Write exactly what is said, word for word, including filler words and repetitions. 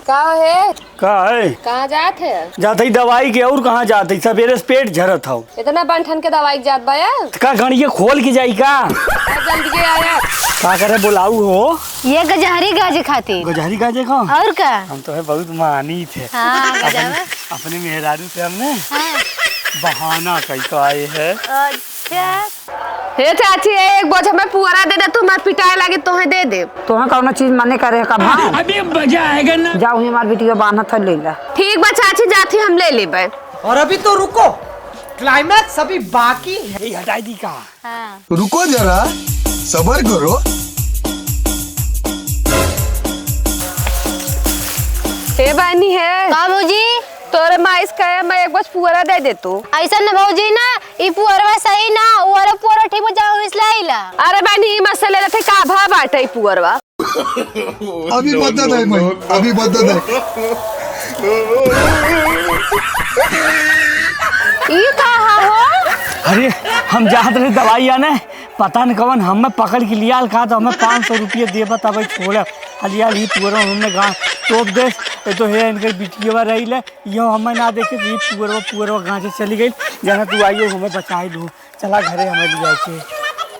का है? का है? कहाँ जात है? जात ही दवाई के, और कहाँ जात ही? सबेरे से पेट झरत हौ। इतना बन ठन के दवाई के जात बा यार? त का गणिये खोल के जाई का? अरे जल्दी के आया। का करे बोलाऊ हो? ये गजहरी गाजे खातिर। गजहरी गाजे का? और का? हम तो है बहुत मानी थे। हाँ, अपने, गजहरी। अपने मेहरारू से हमने हाँ। बहाना कई का आए है। अच्छा। हे चाची, एक बोझ हमें पुअरा दे दे, तू हमार पिटाए लागे, तोहे दे दे। तोहे कौनो चीज मने करे का भाव? अभी मजा आएगा ना। जाओ, ही हमार बिटिया बान्हत है, ले ला। ठीक बा चाची, जाती हम ले लेबे। और अभी तो रुको, climax अभी बाकी है। ए, हटाई दी का? हाँ। रुको जरा, सबर करो। ए बानी है। का भौजी? तोरे माइस कहे मैं एक बोझ पुअरा दे दे तू। ऐसा न भौजी ना, ई पुअरवा सही ना, उअरे पुअरवा ठीक बा, जाओ इसलिए आइला। अरे बानी, ई मत से ले लेते, का भा बाटे ई पुअरवा? अभी बता दे मैं, अभी बता दे। ई का हो? अरे, हम जात रहे दवाई आने, पता न कवन हमें पकड़ के लियाल का, तो हमें पाँच सौ रुपये देबा तब छोड़े। हलियाल ही पुअरवा हमने गाँव तोप देस, ये तो है इनकर बिटिया रही ले, यो हमें ना देखे कि पुअरवा, पुअरवा गाँव से चली गई, जाना तू आइयो हमें बचाई लो, चला घरे हमें ले जाए के।